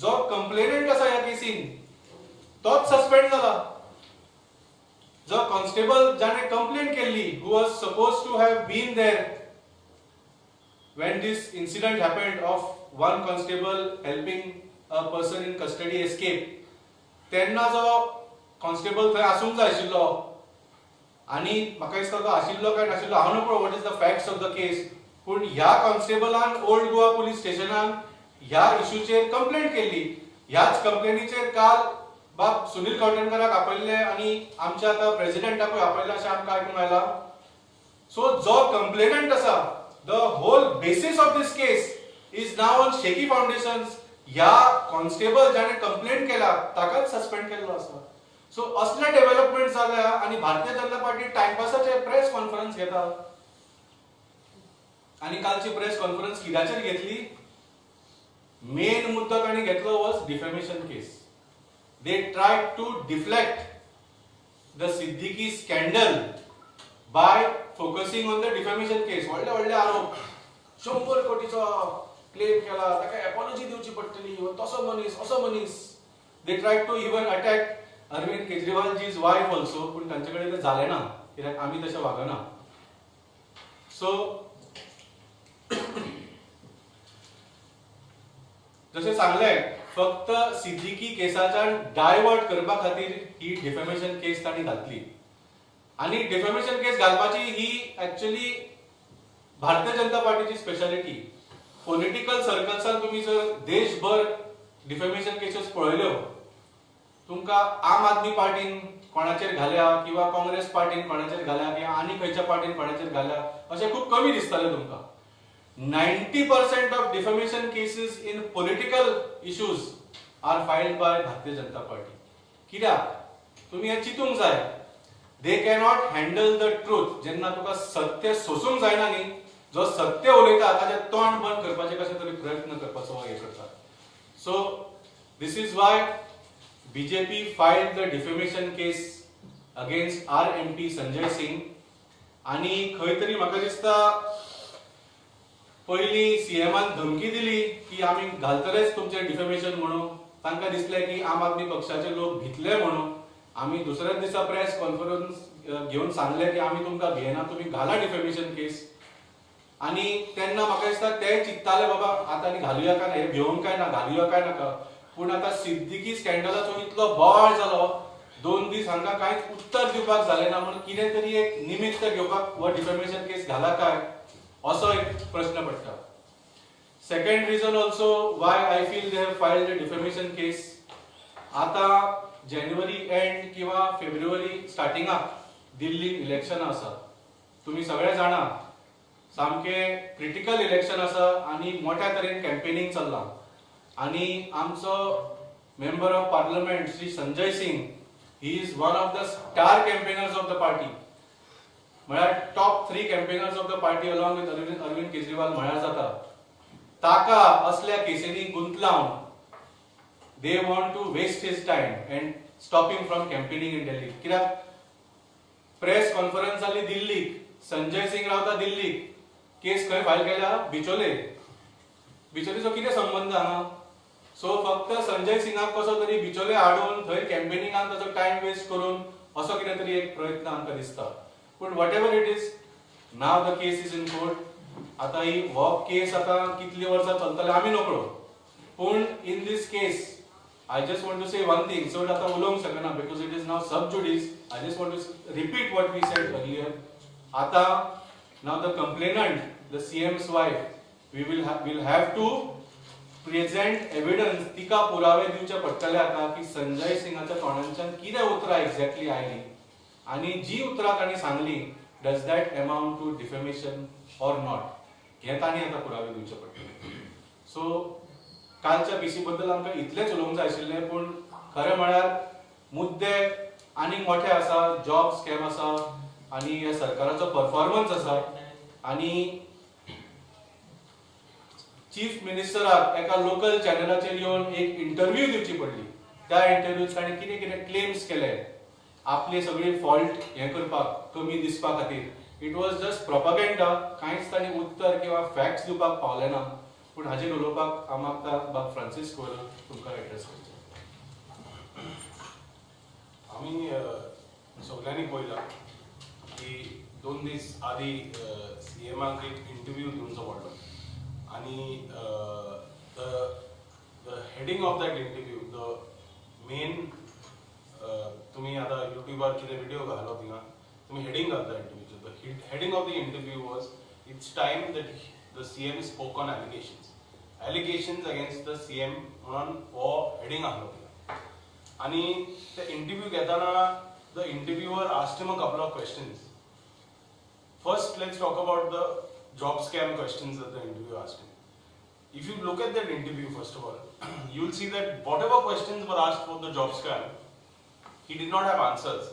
जो कंप्लेनंट आसा ह्या केसीन तोच सस्पेंड जाला. जो कॉन्स्टेबल जाणे कंप्लेंट केल्ली, who was suppose to have been there when this incident happened of one constable helping a person in custody escape, तेन्ना जो कॉन्स्टेबल थंय आसूंक जाय आशिल्लो आनी म्हाका दिसता तो आशिल्लो काय नाशिल्लो हांव नकळो, what is the facts of the case, पूण ह्या कॉन्स्टेबलान ओल्ड गोवा पुलीस स्टेशनान ह्या इश्यूचेर कंप्लेंट केल्ली. ह्याच कंप्लेनीचेर काल बाब सुनील खवठणकराक आपयल्ले आनी आमच्या आतां प्रेजिडेंटाकूय आपयल्ले अशें आमकां आयकूंक आयलां. सो जो कंप्लेनंट आसा, the whole basis of this case is now on shaky foundations. ह्या कॉन्स्टेबल जाणे कंप्लेंट केला ताकाच सस्पेंड केल्लो आसा. सो असले डेव्हलपमेंट जाल्या आनी Bharatiya Janata party टायमपासाचे press conference घेता. आनी कालची प्रेस कॉन्फरन्स कित्याचेर घेतली? मेन मुद्दो तांणी घेतलो was defamation case. They tried to deflect the Siddiqui scandal by focusing on the defamation case. व्हडले व्हडले आरोप, 100 कोटीचो क्लेम केला, ताका एपॉलॉजी दिवची पडटली, हो तसो मनीस असो मनीस. They tried to even attack Arvind Kejriwalji's wife also, पूण तांचे कडेन तें जालें ना कित्याक आमी तशें वागना. सो जशें सांगलें, फक्त सिद्दीकी केसाच्यान डायवर्ट करपा खातीर ही डिफेमेशन केस तांणी घातली. आनी डिफेमेशन केस घालपाची ही एक्चुअली भारतीय जनता पार्टीची स्पेशालिटी. पॉलिटिकल सर्कल्सान तुमी जर देशभर डिफेमेशन केसीस पळयल्यो, तुमकां आम आदमी पार्टीन कोणाचेर घाल्या किंवा काँग्रेस पार्टीन कोणाचेर घाल्या किंवा आनी खंयच्या पार्टीन कोणाचेर घाल्या अशें खूब कमी दिसतालें तुमकां. 90% of defamation cases in political issues are filed by Bharatiya Janata Party. कित्याक तुमी हें चिंतूंक जाय, they cannot handle the truth. जेन्ना तुका सत्य सोसूंक जायना न्ही, जो सत्य उलयता ताचें तोंड बंद करपाचे कशें तरी प्रयत्न करपाचो हे करता. So this is why BJP filed the defamation case against our MP Sanjay Singh. आनी खंय तरी म्हाका दिसता पयलीं सीएमान धमकी दिली की आमी घालतलेच तुमचें डिफेमेशन म्हणून. तांकां दिसलें की आम आदमी पक्षाचे लोक भितले म्हणून. आमी दुसऱ्याच दिसा प्रेस कॉन्फरन्स घेवन सांगलें की आमी तुमकां भियेना, तुमी घाला डिफेमेशन केस. आनी तेन्ना म्हाका दिसता ते चिंत्ताले बाबा आतां आनी घालुया काय ना, हे भिवंक काय ना, घालुया काय नाका. पूण आतां सिद्दीकी स्कॅन्डलाचो इतलो बोवाळ जालो, 2 दीस हांकां कांयच उत्तर दिवपाक जालें ना, म्हणून कितें तरी एक निमित्त घेवपाक हो डिफेमेशन केस घाला काय असो एक प्रश्न पडटा. Second reason also why I feel they have filed a defamation case, आतां जानेवारी एंड किंवा फेब्रुवारी स्टार्टिंगाक दिल्लीन इलेक्शनां आसा. तुमी सगळे जाणा सामकें क्रिटिकल इलेक्शन आसा आनी मोठ्या तरेन कॅम्पेनिंग चल्लां. आनी आमचो member of parliament Shri Sanjay Singh, he is one of the star campaigners of the party, म्हळ्यार top 3 campaigners of the party along with Arvind Kejriwal म्हळ्यार जाता. ताका असल्या केसींनी गुंतलावन they want to waste his time and stop him from campaigning in Delhi. कित्याक press conference जाली दिल्लीक, संजय सिंग रावता दिल्लीक, केस खंय फायल केल्या? बिचोले. बिचोलेचो कितें संबंद हांगा? सो फक्त संजय सिंगाक कसो तरी बिचोले हाडून थंय कॅम्पेनिंगान ताचो टायम वेस्ट करून असो कितें तरी एक प्रयत्न आमकां दिसता. पूण whatever it is, now the case is in court. आतां ही हो केस आतां कितली वर्सां चलतले आमी नकळो, पूण in this case I just want to say one thing. चड आतां उलोवंक शकना because it is now sub judice. I just want to repeat what we said earlier. आतां now the complainant, the CM's wife, we will have to present evidence. तिका पुरावे दिवचे पडटले आतां की संजय सिंगाच्या तोंडांच्यान कितें उतरां एक्झॅक्टली आयलीं आनी जी उतरां तांणी सांगली, does that amount to defamation or not, हें तांणी आतां पुरावे दिवचे पडटले. सो कालच्या पीसी बद्दल आमकां इतलेंच उलोवंक जाय आशिल्लें, पूण खरें म्हळ्यार मुद्दे आनीक मोठे आसा. जॉब स्कॅम आसा आनी ह्या सरकाराचो परफॉर्मन्स आसा आनी चीफ मिनिस्टराक एका लोकल चॅनलाचेर येवन एक इंटरव्यू दिवची पडली. त्या इंटरव्यूत ताणें कितें कितें क्लेम्स केले आपली सगळी फॉल्ट हें करपाक, कमी दिसपा खातीर. It was just propaganda. कांयच तांणी उत्तर किंवा फॅक्ट्स दिवपाक पावले ना. पूण हाजेर उलोवपाक हांव मागता बाब फ्रांसीस कोयलो तुमकां एड्रेस करचो. आमी सगळ्यांनी पळयलां की 2 दीस आदी सीएमाक एक इंटरव्यू दिवचो पडलो आनी the heading of that interview, the main, तुमी आतां युट्यूबार कितें व्हिडियो घालो थिंगा तुमी हेडींग घालता इंटरव्यूचो. The heading of the interview was it's time that the CM spoke on allegations, allegations against the CM म्हणून हो हेडींग आहलो थिंगा. आनी ते इंटरव्यू घेताना the interviewer asked him a couple of questions. First, let's talk about the job scam questions that the interviewer asked him. If you look at that interview, first of all, you will see that whatever questions were asked for the job scam, he did not have answers.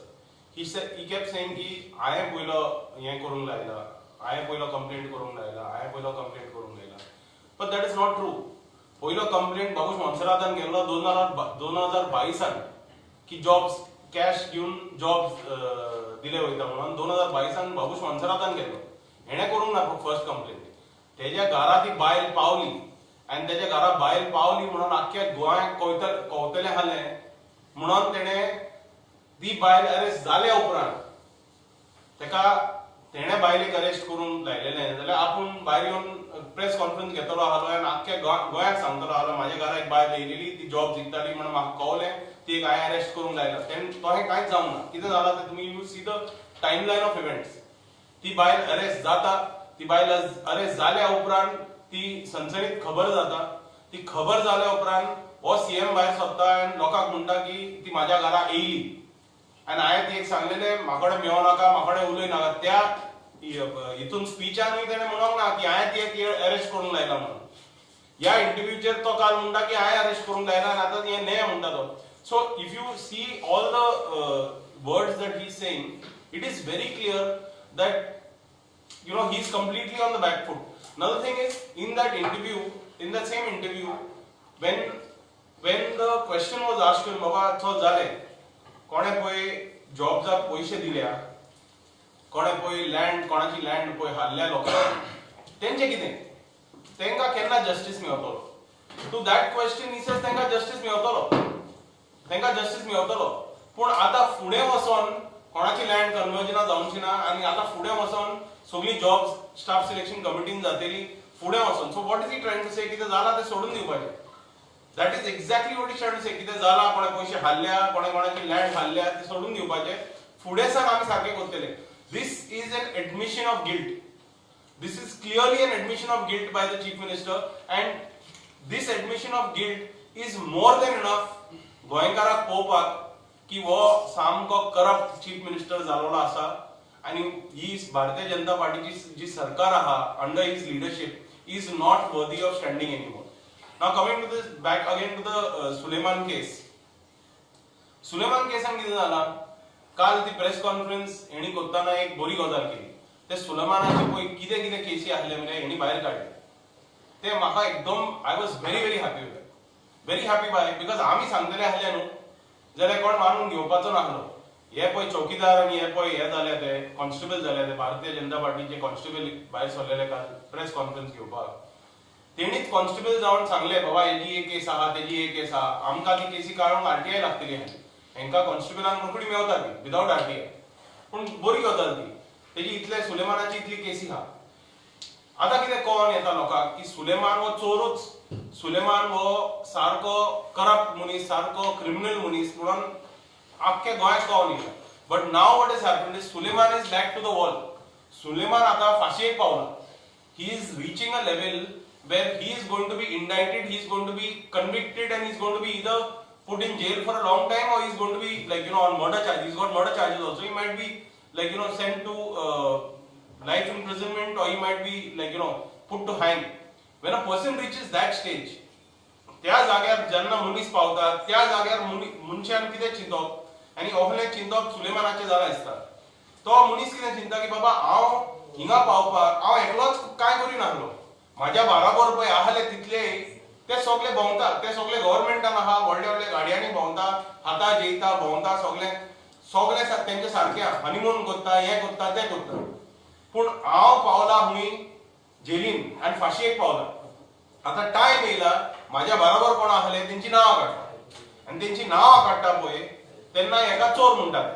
He said, he kept saying ki हांवें पयलो हें करूंक लायला, हांवें पयलो complaint करूंक लायला, हांवें पयलो कंप्लेंट करूंक लायला. But that is not true. पयलो कंप्लेंट बाबूश मोन्सेरातान केल्लो 2022 की जॉब्स कॅश घेवन जॉब्स दिले वयता म्हणून 2022 बाबूश मोन्सेरातान केल्लो. हेणें करूंक ना फर्स्ट कंप्लेंट. तेज्या घरा ती बायल पावली आनी तेज्या घरा बायल पावली म्हणून आख्ख्या गोंयाक कवतलें आहलें म्हणून तेणें ती बायल अरेस्ट जाल्या उपरांत तेका तेणें बायलेक अरेस्ट करूंक लायलेलें जाल्यार आपूण भायर येवन प्रेस कॉन्फरन्स घेतलो आहलो आनी आख्ख्या गोंयाक सांगतलो आहलो म्हाज्या घरा एक बायल येयलेली, ती जॉब जिखताली म्हणून म्हाका कवलें, ती एक हांवें अरेस्ट करूंक लायला. तशें कांयच जावंक ना. कितें जालां तें तुमी you see the timeline of events. ती बायल अरेस्ट जाता, ती बायल अरेस्ट जाल्या उपरांत ती सनसनीत खबर जाता. ती खबर जाल्या उपरांत हो सीएम भायर सरता आनी लोकांक म्हणटा की ती म्हाज्या घरा येयली आनी हांवें ती एक सांगलेलें म्हाका कडेन मेळो नाका, म्हाका कडेन उलय नाका. त्या हितून स्पिचानूय तेणें म्हणोंक ना की हांवें ती एक अरेस्ट करूंक लायला म्हणून. ह्या इंटरव्यूचेर तो काल म्हणटा की हांवें अरेस्ट करूंक लायला आनी आतां हें न्हय म्हणटा तो. So if you see all the words that he is saying, it is very clear that you know he is completely on the back foot. Another thing is, in that interview, in that same interview, when the question was asked to him, बाबा चल जालें, कोणें पळय जॉब्साक पयशे दिल्या, कोणें पळय land, कोणाची लँड पळय हाडल्या लोकांक, तेंचें कितें, तेंकां केन्ना जस्टीस मेळटलो? To that question he says तेंकां जस्टीस मेळटलो, तेंकां जस्टीस मेळटलो. पूण आतां फुडें वचोन कोणाची लँड कन्वर्जनां जावची ना आनी आतां फुडें वचोन सगळीं जॉब्स स्टाफ सिलेक्शन कमिटीन जातली फुडें वचोन. So what is he trying to say? कितें जालां तें सोडून दिवपाचें. That is exactly what he trying to say. कितें जालां, कोणें पयशे हाडल्या, कोणें कोणाची लँड हाडल्या, तें सोडून दिवपाचें. फुडें सावन आमी सारकें करतले. This is an admission of guilt. This is clearly an admission of guilt by the chief minister and this admission of guilt is more than enough गोंयकाराक पळोवपाक की हो सामको करप्ट चीफ मिनिस्टर जाल्लो आसा आनी ही भारतीय जनता पार्टीची जी सरकार आहा under his leadership is not worthy of standing anymore. Now coming to this back again to the Suleman case. Suleman केसान कितें जालां, काल ती प्रेस कॉन्फरन्स हेणी करतना एक बरी गजाल केली. ते सुलेमानाचे पळय कितें कितें केसी आहले मरे हेणी भायर काडले. ते म्हाका एकदम I was very very happy with, very happy by, because आमी सांगतले आहले न्हू जाल्यार कोण मानून घेवपाचो नासलो. हे पळय चौकीदार आनी हे पळय हे जाले ते कॉन्स्टेबल जाले ते भारतीय जनता पार्टीचे कॉन्स्टेबल भायर सरलेले काल प्रेस कॉन्फरन्स घेवपाक. तेणीच कॉन्स्टेबल जावन सांगले बाबा हेजी एक केस आहा, तेजी एक केस आहा, आमकां ती केसी काडूंक आरटीआय लागतली आनी हेंकां कॉन्स्टेबलांक रोखडी मेवता ती विदावट आरटीआय. पूण बरी गजाल ती, तेजी इतले सुलेमानाची इतली केसी आहा. आतां कितें कळोन येता लोकांक की सुलेमान हो चोरूच, सुलेमान हो सारको करप्ट मनीस, सारको क्रिमिनल मनीस म्हणून आख्ख्या गोंयाक कळोन येयला. But now what is happened is Suleman is back to the wall. Suleman आतां फांशयेक पावला. He is reaching a level where he is going to be indicted, he is going to be convicted and he is going to be either put in jail for a long time or he is going to be like you know on murder charges. He's got murder charges also. He might be like you know sent to life imprisonment or he might be like you know put to hang. When a person reaches that stage, त्या जाग्यार जेन्ना मनीस पावता त्या जाग्यार मनशान कितें चिंतप आनी असलें चिंतप सुलेमानाचें जालां दिसता. तो मनीस कितें चिंता की बाबा हांव हिंगा पावपाक हांव एकलोच कांय करिनासलो, म्हाज्या बाराबर पळय आहले तितले ते सगळे भोंवता, ते सगळे गव्हर्मेंटान आहा, व्हडले व्हडले गाडयांनी भोंवता, खाता जेयता भोंवता, सगळे सगळे तेंचे सारके हनीमून करता, हें करता तें करता. पूण हांव पावला हुंय जेलीन आनी फांशयेक पावला. आतां टायम येयला म्हाज्या बरोबर कोण आहले तेंची नांवां काडटा आनी तेंची नांवां काडटा पळय तेन्ना हेका चोर म्हणटात.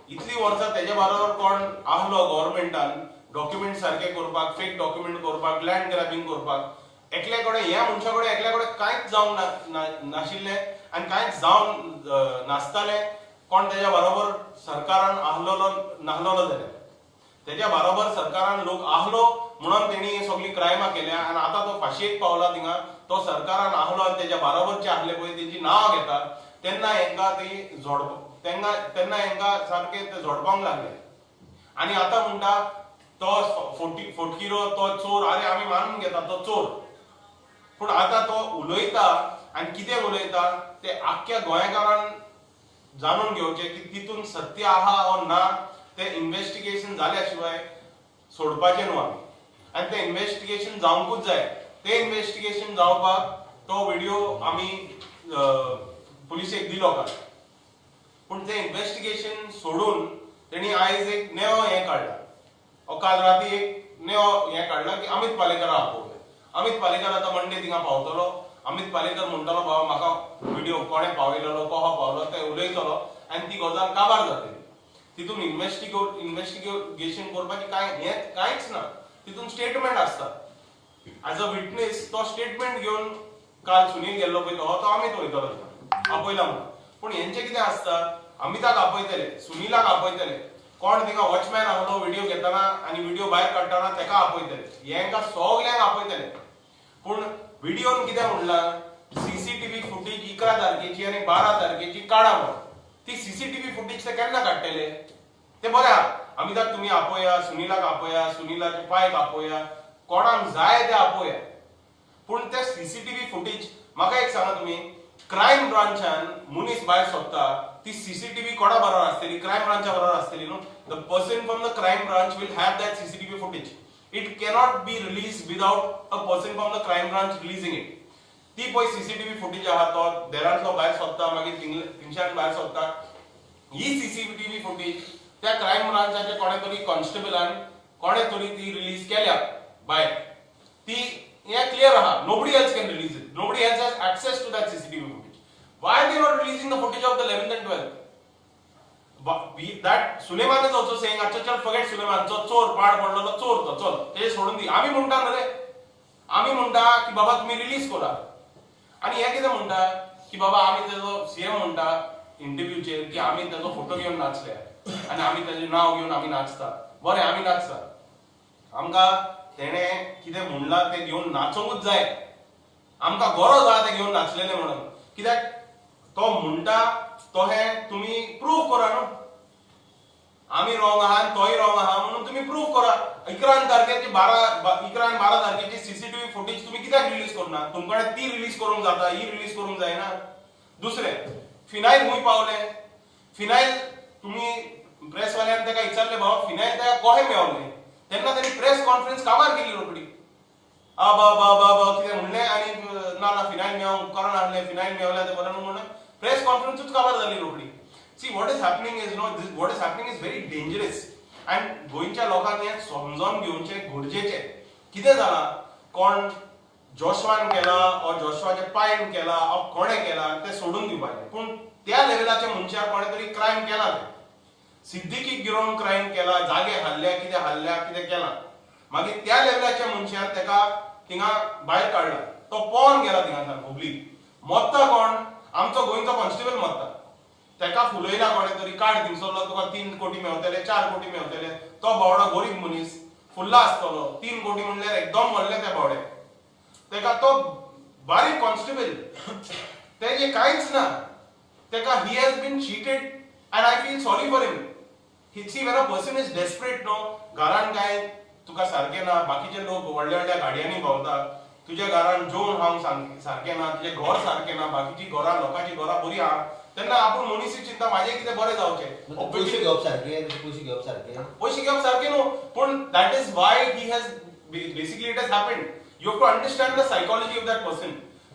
इतली वर्सां तेज्या बरोबर कोण आहलो गव्हर्मेंटान डॉक्युमेंट सारके करपाक, फेक डॉक्युमेंट करपाक, लँड ग्रॅबिंग करपाक, एकल्या कडेन ह्या मनशा कडेन एकल्या कडेन कांयच जावंक नाशिल्लें आनी कांयच जावंक नासतालें. कोण तेज्या बरोबर सरकारान आहलोलो नाहलोलो जाल्यार तेज्या बरोबर सरकारान लोक आहलो म्हणून तेणी ही सगळीं क्रायमां केल्या आनी आतां तो फांशयेक पावला थिंगा. तो सरकारान आहलो आनी तेज्या बरोबरचे आहले पळय तेंची नांवां घेता तेन्ना हेंकां ती झोडप तेन्ना तेन्ना हेंकां सारके ते झोडपांक लागले. आनी आतां म्हणटा तो फोटकिरो, तो चोर. अरे आमी मानून घेता तो चोर, पूण आतां तो उलयता आनी कितें उलयता तें आख्ख्या गोंयकारान जाणून घेवचें की तितून सत्य आहा ओ ना तें इन्वेस्टिगेशन जाल्या शिवाय सोडपाचें न्हू आमी. आनी तें इन्वेस्टिगेशन जावंकूच जाय. तें इन्वेस्टिगेशन जावपाक तो व्हिडियो आमी पुलिसेक दिलो काल. पूण तें इन्वेस्टिगेशन सोडून तेणी आयज एक नेवो हें काडला, काल राती एक नेवो हें काडला की अमित पालेकरा आपोवया. अमित पालेकर आतां मंडे थिंगा पावतलो. अमित पालेकर म्हणटलो बाबा म्हाका व्हिडियो कोणें पावयलेलो, कसो पावलो तें उलयतलो आनी ती गजाल काबार जातली. तितून इन्वेस्टिगेशन करपाचें कांय हें कांयच ना. तितून स्टेटमेंट आसता एज अ विटनेस. तो स्टेटमेंट घेवन काल सुनील गेल्लो पळय तो अमित वयतलो आपयला म्हणून. पूण हेंचें कितें आसता, अमिताक आपयतले, सुनीलाक आपयतले, कोण थिंगा वॉचमॅन आहलो व्हिडियो घेतना आनी व्हिडियो भायर काडटना तेका आपयतले, हेंकां सगल्यांक आपयतले. पूण व्हिडियोन कितें म्हणलां, सीसीटीव्ही फुटेज 11 तारखेची आनी 12 तारखेची काडा म्हणून. ती सीसीटीव्ही फुटेज ते केन्ना काडटले ते बरें आहा. अमिताक तुमी आपोया, सुनीलाक आपोया, सुनीलाचे पायक आपोया, कोणाक जाय ते आपोया, पूण ते सीसीटीव्ही फुटेज म्हाका एक सांगा तुमी, क्रायम ब्रांचान मनीस भायर सोदता ती सीसीटीव्ही कोणा बरोबर आसतली? क्रायम ब्रांचा बरोबर आसतली न्हू. The person from the crime branch will have that CCTV footage. It cannot be release without a person from the crime branch releasing it. ती पळय सीसीटीव्ही फुटेज आहा, तो देरांतलो भायर सोदता, मागीर थिंगच्यान भायर सोदता. ही सीसीटीव्ही फुटेज त्या क्रायम ब्रांचाच्या कोणे तरी कॉन्स्टेबलान कोणे तरी ती रिलीज केल्या भायर. ती हें क्लियर आहा, nobody else can release it, nobody else has access to that CCTV footage. Why they not releasing the footage of the 11th and 12th? That Suleman is also saying, अच्छा चल forget Suleman, जो चोर पाड पडलेलो चोर तो, चल ते सोडून दी. आमी म्हणटा न्हू रे, आमी म्हणटा की बाबा तुमी रिलीज करा. आनी हे कितें म्हणटा की बाबा आमी तेजो सीएम म्हणटा इंटरव्यूचेर की आमी तेजो फोटो घेवन नाचले आनी आमी तेजें नांव घेवन आमी नाचता. बरें, आमी नाचता, आमकां तेणें कितें म्हणलां तें घेवन नाचोंकूच जाय. आमकां गरज आहा तें घेवन नाचलेलें म्हणून. कित्याक तो म्हणटा तो हें तुमी प्रूव करा न्हू, आमी रॉंग आहा आनी तोय रॉंग आहा म्हणून तुमी प्रूव करा. 11 तारखेची 11 आनी 12 तारखेची सीसीटीव्ही फुटेज तुमी कित्याक रिलीज करना? तुमकां ती रिलीज करूंक जाता, ही रिलीज करूंक जायना. दुसरें, फिनायल खूंय पावलें? फिनायल तुमी प्रेसवाल्यान ताका विचारलें, बाबा फिनायल ताका कशें मेवलें? तेन्ना तेणी प्रेस कॉन्फरन्स काबार केली रोखडी. आ बा बा बा बा कितें म्हणलें आनी ना ना फिनायल मेवंक करण आहलें, फिनायल मेवल्या तें बरें न्हू म्हणून प्रेस कॉन्फरन्सूच काबार जाली रोखडी. See, what is happening is, no, this, what is happening is very dangerous. And गोंयच्या लोकांनी हें समजून घेवचें गरजेचें. कितें जालां, कोण जोशवान केला ऑर जोशवाच्या पायन केला ऑर कोणें केला तें सोडून दिवपाचें, पूण त्या लेवलाच्या मनशाक कोणें तरी क्रायम केला. तें सिद्दीकीक गिरोवन क्रायम केला, जागे हाडल्या, कितें हाडल्या, कितें केलां. मागीर त्या लेवलाच्या मनशान तेका थिंगा भायर काडला, तो पोवन गेला थिंगा हुबली. मोत्ता कोण? आमचो गोंयचो कॉन्स्टेबल मोत्ता. तेका फुलयला कोणें तरी, काड थिंगसरलो, तुका 3 कोटी मेवतले, 4 कोटी मेवतले. तो बावडो गरीब मनीस फुल्ला आसतलो. 3 कोटी म्हणल्यार एकदम व्हडले त्या बावडे. तेका तो बारीक कॉन्स्टेबल, तेजें कांयच ना. तेका he has been cheated and I feel sorry for him. See, when a person is desperate न्हू, घरान कांय तुका सारकें ना, बाकीचे लोक व्हडल्या व्हडल्या गाडयांनी भोंवता, तुज्या घरान जेवण खावंक सारकें ना, तुजें घर सारकें ना, बाकीची घरां लोकांची घरां बरीं आहा, तेन्ना आपूण मनीसूय चिंता म्हाजें कितें बरें जावचें. पयशे घेवप सारकें, पयशे घेवप सारकें, पयशे घेवप सारकें न्हू. पूण that is why he has basically it has happened. You have to understand the psychology of that person.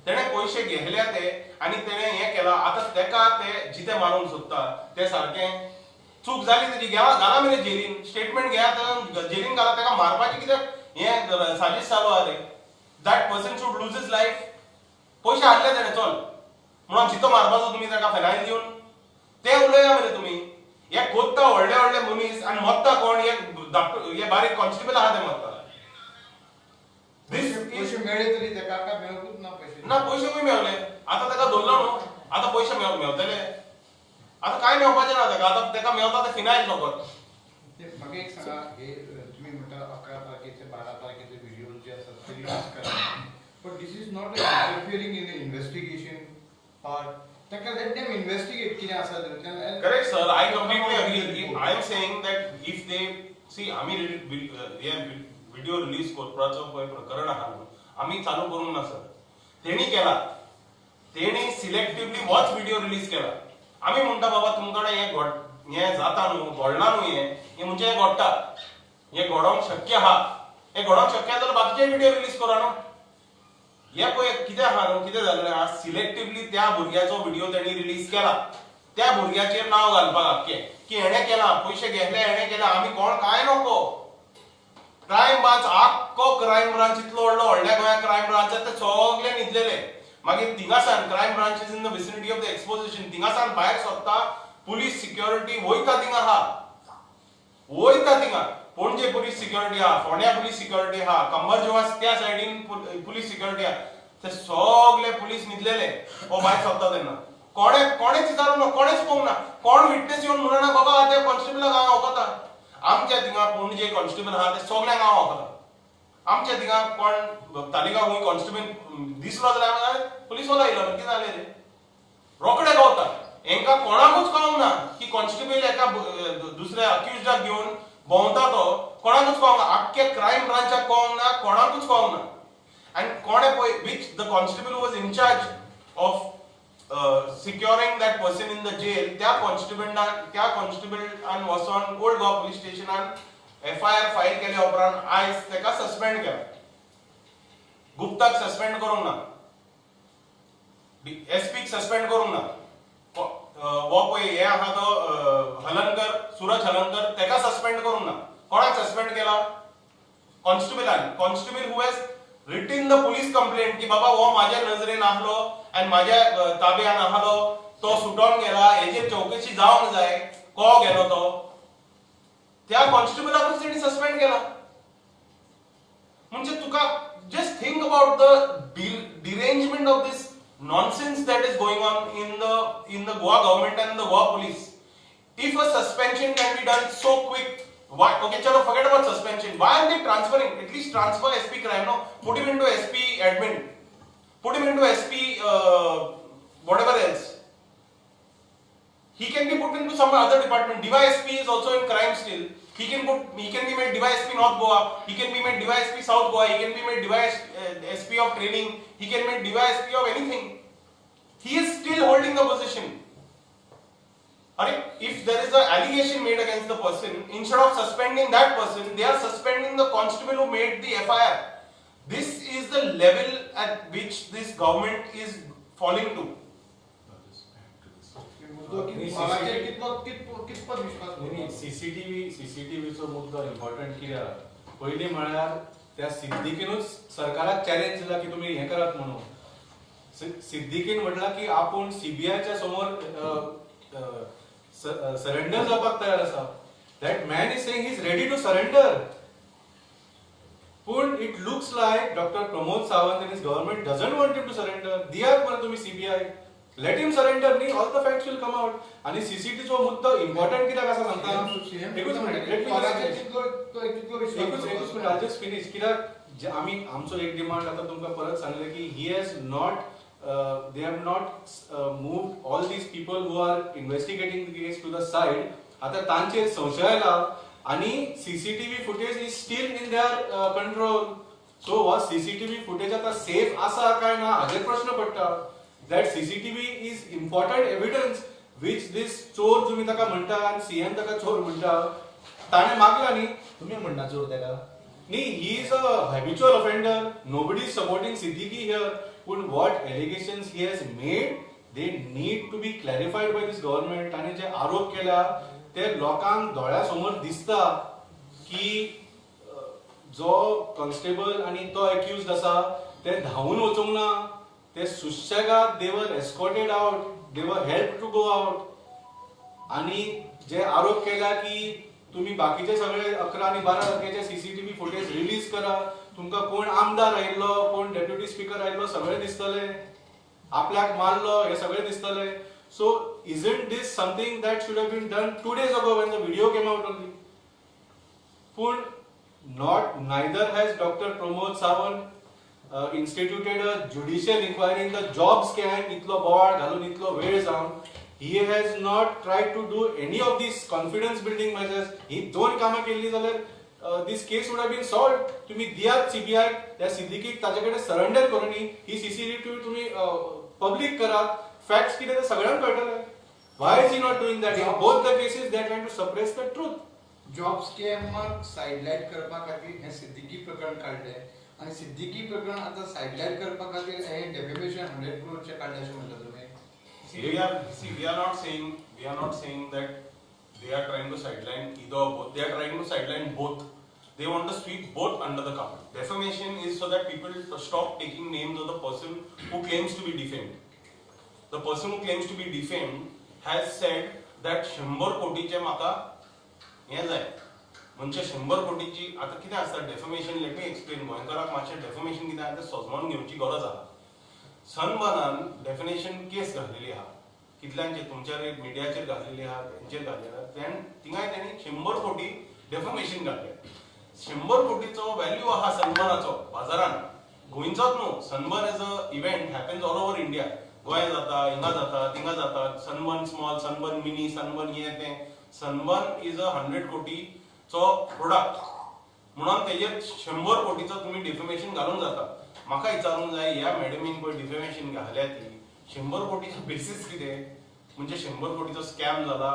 तेणें पयशे घेतल्या ते आनी तेणें हें केलां. आतां तेका ते जिते मारूंक सोदता, ते सारकें चूक जाली तेजी, घाला मरे जेलीन, स्टेटमेंट घेया, जेलीन घाला. तेका मारपाचें कित्याक हें साजीश चालू आहा रे. That person should lose his life. पयशे हाडले तेणे, चल म्हणून जितो मारपाचो तुमी ताका फेनायल दिवन ते उलया मरे तुमी. हे कोत्ता व्हडले व्हडले मनीस आनी मत्ता कोण? हे धाकटो, हे बारीक कॉन्स्टेबल आहा ते मत्ता. पयशे मेळ्ळे तरी ताका काय मेळकूच ना पयशे? ना, पयशे खंय मेवले? आतां ताका धरलो न्हू, आतां पयशे मेवतले? आतां कांय मेवपाचें ना ताका. आतां ताका मेवता ते फिनायल फकत. म्हाका एक सांगा, हे तुमी म्हणटा 11 तारखेचे 12 तारखेचे व्हिडिओ जे आसात ते रिलीज करा, but this is not interfering in the investigation part. ताका let them investigate कितें आसा तें. Correct, sir. I completely agree. I am saying that if they see, आमी हे व्हिडिओ रिलीज करपाचो पळय प्रकरण आहा न्हू, आमी चालू करूंक ना सर. तेणी केला, तेणी सिलेक्टिवली होच व्हिडिओ रिलीज केला. आमी म्हणटा बाबा तुमकां हें हें जाता न्हू, घडलां न्हू, हें हें म्हणजे हें घडटा, हें घडोवंक शक्य आहा. हें घडोवंक शक्य आहा जाल्यार बाकीचे व्हिडिओ रिलीज करा न्हू. हे पळय कितें आहा न्हू, कितें जालें आहा, सिलेक्टिवली त्या भुरग्याचो व्हिडिओ तेणी रिलीज केला, त्या भुरग्याचेर नांव घालपाक आख्खें की हेणें केलां, पयशे घेतले हेणें केलां. आमी कोण कांय नको. क्रायम ब्रांच आख्खो क्रायम ब्रांच इतलो व्हडलो, व्हडल्या गोंयांत क्रायम ब्रांच आसा, ते सगळे न्हिदलेले. मागीर थिंगासान crime branch is in the vicinity of the exposition, थिंगासान भायर सोदता पुलीस सिक्युरिटी वयता थिंगा आहा, वयता थिंगा. पणजे पुलीस सिक्युरिटी आहा, फोंड्या पुलीस सिक्युरिटी आहा, कंबरजोवा त्या सायडीन पुलीस सिक्युरिटी आहा. ते सगळे पुलीस न्हिदलेले. हो भायर सोदता तेन्ना कोणे कोणेच विचारूंक ना, कोणेच पळोवंक ना, कोण विटनेस येवन म्हणना बाबा त्या कॉन्स्टेबलाक हांव वळखता. आमच्या थिंगा पणजे कॉन्स्टेबल आहा ते सगळ्यांक हांव वळखता. आमच्या थिंगा कोण तालिगांव खंय कॉन्स्टेबल दिसलो जाल्यार पुलीसवालो येयलो, कितें जालें रे, रोखडे गावता. हेंकां कोणाकूच कळोंक ना की कॉन्स्टेबल एका दुसऱ्या अक्युज्डाक घेवन भोंवता, तो कोणाकूच कळोंक ना. आख्खे क्रायम ब्रांचाक कळोंक ना, कोणाकूच कळोंक ना. आनी कोणे पळय which the constable was in charge of securing that person in the jail, त्या कॉन्स्टेबलाक, त्या कॉन्स्टेबलान वचोन ओल्ड गोवा पुलीस स्टेशनान एफआयआर फायल केल्या उपरांत आयज ताका सस्पेंड केला. गुप्ताक सस्पेंड करूंक ना, एसपीक सस्पेंड करूंक ना. हो पळय हे आहा तो हलनकर, सुरज हलनकर, ताका सस्पेंड करूंक ना. कोणाक सस्पेंड केला? कॉन्स्टेबलान. Constable who has written the police complaint की बाबा हो माझ्या नजरेन आहलो आनी माझ्या ताब्यान आहलो, तो सुटोन गेला, हेजेर चौकशी जावंक जाय, को गेलो तो, त्या कॉन्स्टेबलाकूच तेणी सस्पेंड केला. म्हणजे तुका just think about the derangement of this nonsense that is going on in the Goa government and the Goa police. If a suspension can be done so quick, why? Okay, chalo, forget about suspension. Why are they transferring? At least transfer SP crime, no? Put him into SP admin. Put him into SP whatever else. He can be put into some other department. DYSP is also in crime still. He can be made DYSP North Goa. He can be made DYSP South Goa. He can be made DYSP of training. He can be made DYSP of anything. He is still holding the position. Arey, if there is an allegation made against the person, instead of suspending that person, they are suspending the constable who made the FIR. This is the level at which this government is falling to. मुद्दो की कोणाचेर कितलो कितपत विश्वास न्ही, सीसीटीव्हीचो मुद्दो important कित्याक, पयलीं म्हळ्यार त्या सिद्दीकीनूच सरकाराक चॅलेंज दिला की तुमी हें करात म्हणून. सिद्दीकीन म्हटलां की आपूण सीबीआयच्या समोर सरेंडर जावपाक तयार आसा. That man is saying he is ready to surrender. पूण it looks like Doctor Pramod Sawant and his government doesn't want him to surrender. दियात मरे तुमी सीबीआय, let him surrender न्ही, all the facts will come out. आनी सीसीटीव्हीचो मुद्दो important कित्याक आसा सांगता, एकूच मिनिट, let me कोणाचेर कितलो तो कितलो विश्वास एकूच मिनिट, I just finish. कित्याक जे आमी आमचो एक डिमांड आतां तुमकां परत सांगलें की he has not they have not move all these people who are investigating the case to the side. आतां तांचेर संशय आयला आनी CCTV footage is still in their control. So हो सीसीटीव्ही फुटेज आतां सेफ आसा काय ना हाजेर प्रश्न पडटा. That CCTV is important evidence which this चोर तुमी ताका म्हणटा आनी सीएम ताका चोर म्हणटा, ताणें मागला न्ही. तुम्ही म्हणना चोर ताका? न्ही, he is a habitual offender. Nobody is supporting Siddiqui here. पूण what allegations he has made, they need to be clarified by this government. ताणें जे आरोप केल्या ते लोकांक दोळ्या समोर दिसता की जो कॉन्स्टेबल आनी तो एक्युज्ड आसा ते धांवून वचूंक ना, ते सुशेगाद they were escorted out, they were helped to go out. आणि जे आरोप केला की तुम्ही बाकीचे सगळे 11 आनी 12 तारखेचे सीसीटीव्ही फुटेज रिलीज करा, तुमकां कोण आमदार आयिल्लो, कोण डेप्युटी स्पीकर आयिल्लो सगळे दिसतले, आपल्याक मारलो हे सगळे दिसतले. So isn't this something that should have been done 2 days ago when the video came out only? पूण not neither has Doctor Pramod Sawant instituted a judicial inquiry in the job scam. इतलो बोवाळ घालून इतलो वेळ जावन he has not tried to do any of these confidence building measures. ही दोन कामां केल्ली जाल्यार this case would have been solved. तुम्ही दियात सीबीआय त्या सिद्दीकीक, ताचे कडेन सरेंडर करूनी ही सीसीटीव्ही तुम्ही पब्लीक करात, फॅक्ट्स कितें ते सगळ्यांक कळटले. Why is he not doing that? In both the cases they are trying to suppress the truth. Job स्कॅमाक सायडलायट करपा खातीर हें सिद्दीकी प्रकरण काडलें आनी सिद्दीकी प्रकरण आतां सायडलायट करपा खातीर हें डेफेमेशन 100 क्रोरचें काडलें अशें म्हणटा तुमी? See, we are not saying that they are trying to sideline either or both. They are trying to sideline both. They want to sweep both under the carpet. Defamation is so that people stop taking names of the person who claims to be defamed. The person who claims to be defamed has said that 100 कोटीचे म्हाका हें जाय. म्हणजे 100 कोटीची आतां कितें आसता defamation, let me explain. गोंयकाराक मातशें डेफमेशन कितें आसा तें समजून घेवची गरज आसा. सनबर्नान डेफिनेशन केस घातलेली आहा, कितल्यांचेर, तुमच्या मिडियाचेर घातलेली आहा, तेंचेर घातलेली आहा. थिंगाय तेणी 100 कोटी डेफमेशन घातले. 100 कोटीचो व्हॅल्यू आहा सनबर्नाचो बाजारान, गोंयचोच न्हू. Sunburn as a event happens all over India. गोंया जाता, हिंगा जाता, थिंगा जाता. Sunburn small, sunburn mini, sunburn हें तें. सनबर्न is a 100 कोटीचो प्रोडक्ट म्हणून तेजेर 100 कोटीचो तुमी डिफेमेशन घालूंक जाता. म्हाका विचारूंक जाय, ह्या मॅडमीन पळय डिफेमेशन घाल्या ती 100 कोटीचो बेसीस कितें? म्हणजे 100 कोटीचो स्कॅम जाला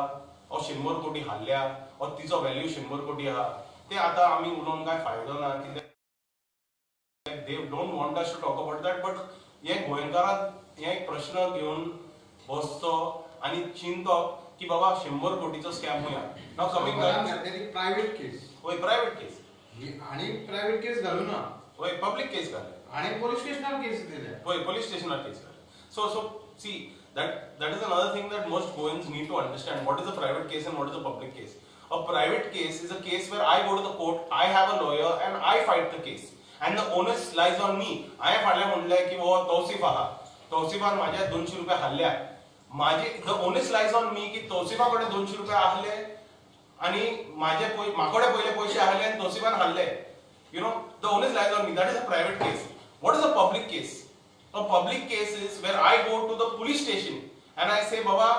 ओ 100 कोटी हाडल्या ओ तिचो व्हॅल्यू 100 कोटी आहा, ते आतां आमी उलोवन कांय फायदो ना, कित्याक they don't want us to talk about that. But हे गोंयकारांक हे एक प्रश्न घेवन बसचो आनी चिंतप की बाबा 100 कोटीचो स्कॅम हुया. नाव कमींग बॅक, प्रायव्हेट केस. हय, प्रायव्हेट केस. आनी प्रायव्हेट केस घालू ना. हय, पब्लीक केस घाले. आनी पोलीस स्टेशनार केस दिले. हय, पोलीस स्टेशनार केस घाले. So see, that is another thing that most Goans need to understand. What is a private case and what is a public case? A private case is a case where I go to the court, I have a lawyer and I fight the case. And the onus lies on me. हांवें फाटल्यान म्हणलें की हो तौसिफ आहा, तौसिफान म्हाज्या 200 रुपया हाडल्या, म्हाजे the onus lies on me की तौसिफा कडेन 200 रुपया आहले आनी म्हाजे म्हाकोडे पयले पयशे आहले आनी तौसिफान हाडले. You know, the onus lies on me. That is a private case. What is a public case? A public case is where I go to the police station and I say, बाबा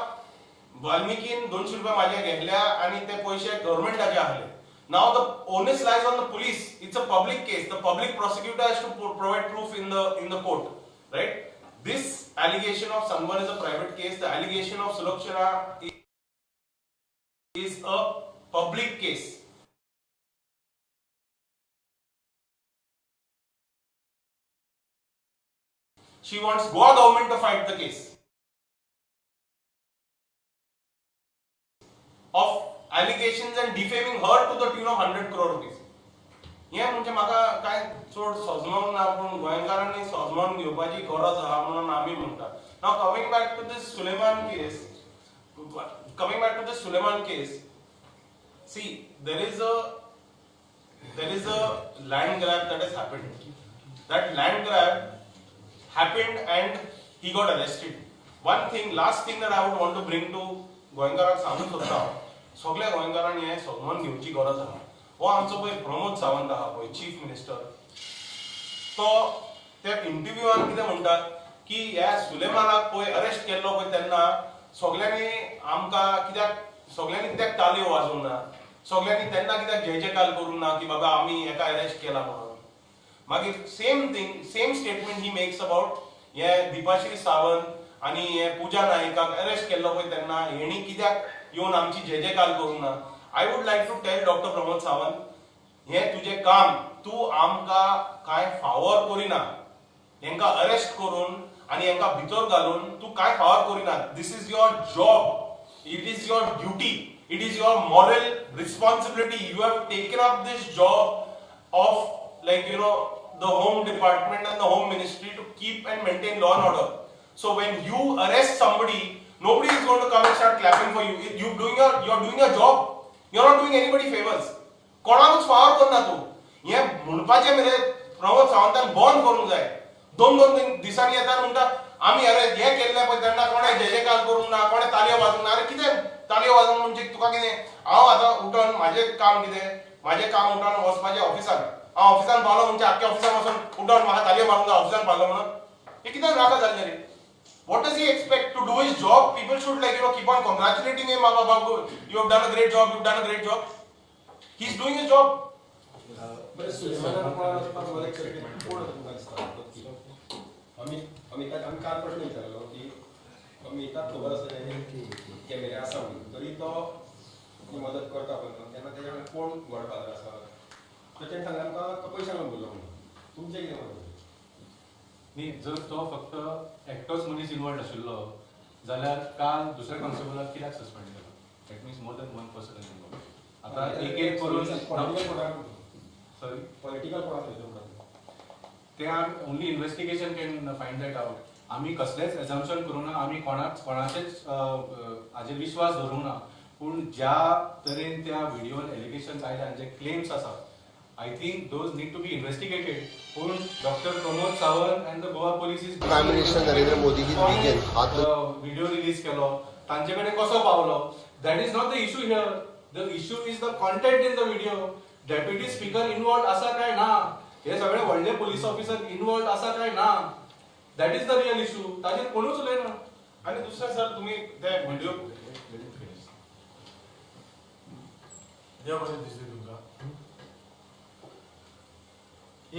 वाल्मिकीन 200 रुपया माझ्या घेतल्या आणि ते पैसे गव्हर्नमेंटाचे आहले. Now the onus lies on the police. It's a public case. The public prosecutor has to provide proof in the court, right? This allegation of Sunburn is a private case. The allegation of Sulakshana is a public case. She wants Goa government to fight the case of allegations and defaming her to the tune of 100 crore rupees. हे म्हणजे म्हाका काय चड सजमोंक ना, पूण गोंयकारांनी सजमोन घेवपाची गरज आहा म्हणून आमी म्हणटा. Now coming back to this Suleman case, coming back to this Suleman case, see there is a land grab that has happened. That land grab happened and he got arrested. One thing, last thing that I would want to bring to गोंयकारांक सांगूंक सोदता हांव, सगल्या गोंयकारांनी हें समजून घेवची गरज आहा. हो आमचो पळय प्रमोद सावंत आहा पळय चीफ मिनिस्टर, तो त्या इंटरव्यूआन कितें म्हणटा की ह्या सुलेमानाक पळय अरेस्ट केल्लो पळय तेन्ना सगल्यांनी आमकां कित्याक, सगल्यांनी कित्याक तालयो वाजोवंक ना, सगल्यांनी तेन्ना कित्याक जय जयकार करूंक ना की बाबा आमी हेका अरेस्ट केला म्हणून. मागीर same thing, same statement he makes about हे दीपाश्री सावंत आनी हे पूजा नायकाक अरेस्ट केल्लो पळय तेन्ना हेणी कित्याक येवन आमची जय जयकार करूंक ना. I would like to tell doctor Pramod Sawant, हें तुजें काम, तूं आमकां कांय फावर करिना, हेंकां अरेस्ट करून आनी हेंकां भितर घालून तूं कांय फावर करिना. This is your job, it is your duty, it is your moral responsibility. You have taken up this job of like you know the home department and the home ministry to keep and maintain law and order. So when you arrest somebody, nobody is going to come and start clapping for you. You doing your you are doing your job. You are not doing anybody favours. कोणाकूच फावर करना तूं. हें म्हणपाचें मरे प्रमोद सावंतान बंद करूंक जाय. दोन दोन दिसांनी येता म्हणटा आमी अरेस्ट हें केल्लें पळय तेन्ना कोणें जय जयकार करूंक ना, कोणें तालयो वाजोवंक ना. अरे कितें तालयो वाजोवंक म्हणजे तुका कितें? हांव आतां उठून म्हाजें काम कितें? म्हाजें काम उठून वचपाचें ऑफिसान. हांव ऑफिसान पावलो म्हणजे आख्ख्या ऑफिसान वचून उठून म्हाका तालयो मारूंक जाय ऑफिसान पावलो म्हणून. हें कितें नाका जाल्लें रे? What does he expect to do his job? People should like keep on congratulating him. Baba, you have done a great job. You've done a great job. He's doing his job. अमिताक आमी काल प्रश्न विचारलो की अमिताक खबर आसलें कॅमेरे आसा म्हणून तरी तो मदत करता पळय तेन्ना तेज्या वांगडा कोण गॉडफादर आसा तर तेणें सांगलें आमकां तो पयशांक लागून उरलो म्हणून. तुमचें कितें मत? न्ही, जर तो फक्त एकटोच मनीस इनवॉल्ड आशिल्लो जाल्यार काल दुसऱ्या कॉन्स्टेबलाक कित्याक सस्पेंड केलो? That means more than one person is involved. आतां एक एक करून सॉरी पॉलिटिकल कोण आसा ते only investigation can find that out. आमी कसलेच एजम्पशन करूंक ना, आमी कोणाचेच हाजेर विश्वास दवरूंक ना. पूण ज्या तरेन त्या व्हिडियोन एलिगेशन्स आयले आनी जे क्लेम्स आसा, I think those need to be investigated. पूण doctor Pramod Sawant and the Goa police is prime minister Narendra Modi की vision video release केलो तांचे कडेन कसो पावलो, that is not the issue here. The issue is the content in the video. Deputy speaker involved आसा काय ना, हे सगळे व्हडले पोलीस ऑफिसर इनवॉल्ड आसा काय ना, that is the real issue. ताजेर कोणूच उलयना. आनी दुसरें सर, तुमी ते व्हिडिओ देव बरें दिसलें तुमकां.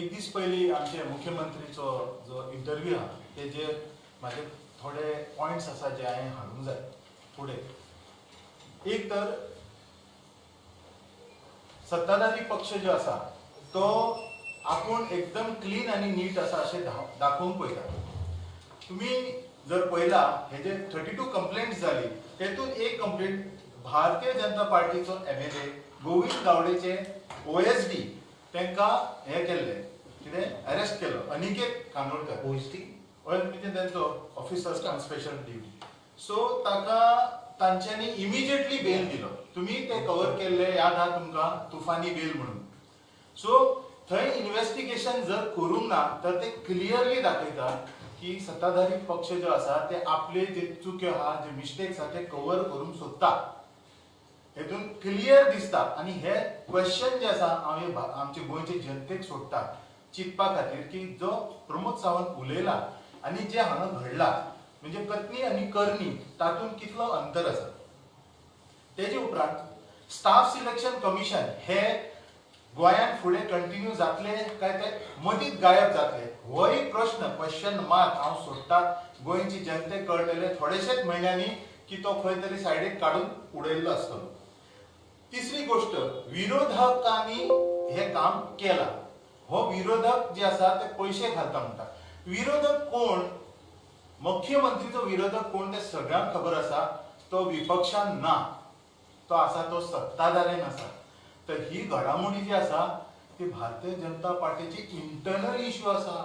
एक दीस पयलीं आमचे मुख्यमंत्रीचो जो इंटरव्यू आहा तेजेर म्हाजे थोडे पॉयंट्स आसा जे हांवें हाडूंक जाय फुडें. एक तर सत्ताधारी पक्ष जो आसा तो आपूण एकदम क्लीन आनी नीट आसा अशें दाखोवंक पळयता. तुमी जर पळयला हेजे 32 कंप्लेंट्स जाली तेतून एक complaint Bharatiya Janata पार्टीचो MLA Govind गावडेचे OSD तांकां हें केल्लें कितें अरेस्ट केलो अनिकेत कानोडकर OSD म्हणजे तेंचो officer on special duty. So ताका तांच्यांनी इमिजिएटली बेल दिलो. तुमी ते कवर केल्ले याद आहा तुमकां, तुफानी बेल म्हणून. सो थंय इन्वेस्टिगेशन जर करूंक ना तर ते क्लियरली दाखयता की सत्ताधारी पक्ष जो आसा ते आपले जे चुक्यो आहा जे मिस्टेक्स आहा ते कवर करूंक सोदता, हेतून क्लियर दिसता. आनी हे क्वेश्चन जे आसा हांव आमचे गोंयचे जनतेक सोडटा चिंतपा खातीर की जो प्रमोद सावंत उलयला आनी जे हांगा घडला म्हणजे कथनी आनी करणी तातूंत कितलो अंतर आसा. तेजे उपरांत स्टाफ सिलेक्शन कमिशन हे गोंयांत फुडें कंटिन्यू जातले काय ते मदींच गायब जातले हो एक प्रश्न, क्वेश्चन मार्क हांव सोडटा गोंयची जनतेक कळटले थोडेशेच म्हयन्यांनी की तो खंय तरी सायडीक काडून उडयल्लो आसतलो. तिसरी गोष्ट, विरोधकांनी हे काम केला. हो विरोधक जे आसा ते पयशे घालता म्हणटा. विरोधक कोण? मुख्यमंत्रीचो विरोधक कोण ते सगळ्यांक खबर आसा. तो विपक्षान ना, तो आसा तो सत्ताधाऱ्यान आसा. तर ही घडामोडी जी आसा ती भारतीय जनता पार्टीची इंटरनल इश्यू आसा,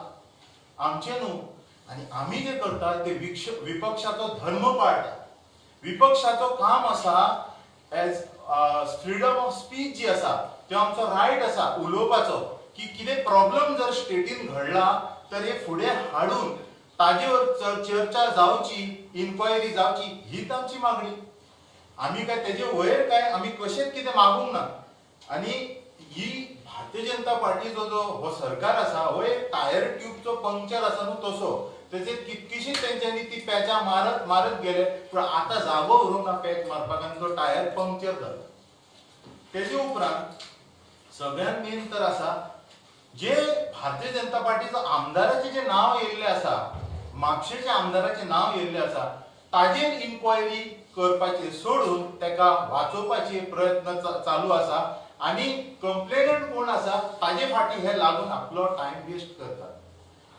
आमचे न्हू. आनी आमी जे करता ते विपक्षाचो धर्म पाळटा. विपक्षाचो काम आसा एज फ्रीडम ऑफ स्पीच जी आसा तो आमचो रायट आसा उलोवपाचो की कितें प्रॉब्लम जर स्टेटीन घडला तर हे फुडें हाडून ताजेवर चर्चा जावची, इन्क्वायरी जावची, हीच आमची मागणी. आमी काय तेजे वयर काय आमी कशेंच कितें मागूंक ना. आनी ही भारतीय जनता पार्टीचो जो हो सरकार आसा हो एक टायर ट्यूबचो पंक्चर आसा न्हू तसो, तेजे कितकीशीच तेंच्यांनी ती पॅचां मारत मारत गेले पूण आतां जागो उरूंक ना पॅच मारपाक आनी तो टायर पंक्चर जालो. तेजे उपरांत सगळ्यांत मेन तर आसा जे भारतीय जनता पार्टीचो आमदाराचें जें नांव येयल्लें आसा, म्हापशेच्या आमदाराचें नांव येयल्लें आसा, ताजेर इन्क्वायरी करपाचें सोडून ताका वाचोवपाचे प्रयत्न चालू आसा आनी कंप्लेनंट कोण आसा ताजे फाटी हे लागून आपलो टायम वेस्ट करतात.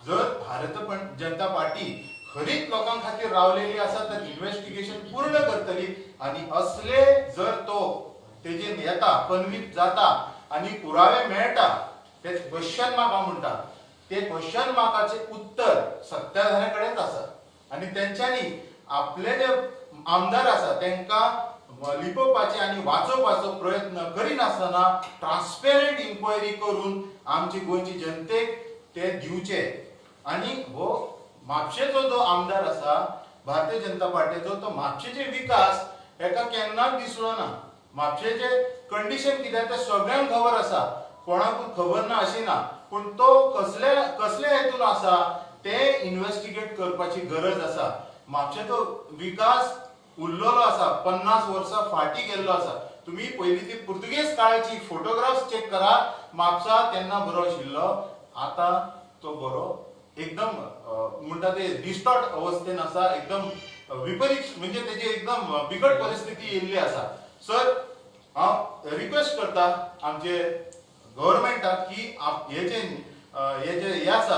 जर भारतीय जनता पार्टी खरीच लोकां खातीर रावलेली आसा तर इन्वेस्टिगेशन पूर्ण करतली आनी असले जर तो तेजेर येता, कन्विक्ट जाता आनी पुरावे मेळटा, ते क्वेश्चन मार्क हांव म्हणटा ते क्वेश्चन मार्काचे उत्तर सत्ताधाऱ्या कडेनच आसा आनी तेंच्यांनी आपले जे आमदार आसा तेंकां लिपोवपाचे आनी वाचोवपाचो प्रयत्न करिनासतना ट्रान्सपेरंट इन्क्वायरी करून आमची गोंयची जनतेक ते दिवचे. आनी हो म्हापशेचो जो आमदार आसा भारतीय जनता पार्टीचो तो म्हापशेचे विकास हेका केन्नाच दिसलो ना. म्हापशेचे कंडिशन कितें तें सगळ्यांक खबर आसा, कोणाकूच खबर ना अशी ना, पूण तो कसले कसले हेतून आसा ते इन्वेस्टिगेट करपाची गरज आसा. म्हापशेचो विकास उरलेलो आसा, 50 वर्सां फाटीं गेल्लो आसा. तुमी पयलीं ती पुर्तुगेज काळाची फोटोग्राफ्स चेक करा, म्हापसा तेन्ना बरो आशिल्लो, आतां तो बरो एकदम म्हणटा ते डिस्टॉर्ट अवस्थेन आसा, एकदम विपरीत म्हणजे तेजी एकदम बिकट परिस्थिती येयल्ली आसा. सर हांव रिक्वेस्ट करता आमचे गव्हर्मेंटाक की हे जे हे जे हे आसा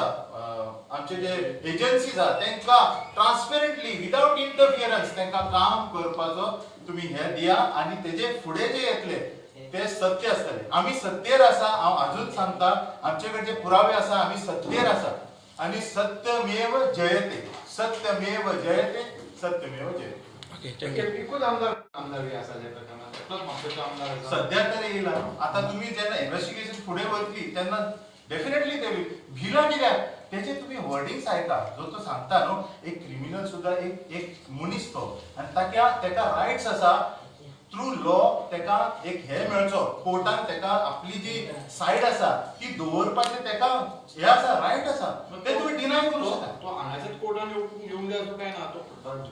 आमचे जे एजन्सीज आसा तेंकां ट्रान्सपेरंटली विदाउट इंटरफियरन्स तेंकां काम करपाचो तुमी हे दिया आनी तेजे फुडें जे येतले ते सत्य आसतले. आमी सत्तेर आसा, हांव आजून सांगता, आमचे कडेन जे पुरावे आसा आमी सत्तेर आसा आनी सत्यमेव जयते, सत्यमेव जयते, सत्यमेव जयते. एकूच आमदार आमदार आसा ज्या प्रकरणात एकलोच म्हापशेचो आमदार आसा सध्या तरी येयला. आतां तुमी जेन्ना इन्वेस्टिगेशन फुडें वतली तेन्ना डेफिनेटली ते भिला कित्याक तेजे तुमी वर्डिंग्स आयका, जो तो सांगता न्हू एक क्रिमिनल सुद्दां एक एक मनीस तो आनी ताका तेका रायट्स आसा थ्रू लॉ, तेका एक हे मेळचो कोर्टान तेका आपली जी सायड आसा ती दवरपाचें तेका हे आसा रायट आसा, ते तुमी डिनाय करूं शकता. तो हांगासर कोर्टान येवंक जाय असो काय ना, तो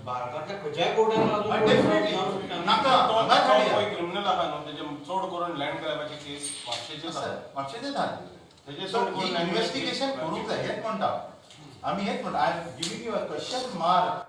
भारतांतल्या खंयच्याय कोर्टान डेफिनेटली नाका हांगा तो क्रिमिनल आहा न्हू तेजे चड करून लँड ग्रॅबाची केस म्हापशेचेच आसा, म्हापशेचेच आहा. इन्वेस्टिगेशन करूंक जाय हेच म्हणटा आमी, हेच म्हणटा. I am giving you a question mark.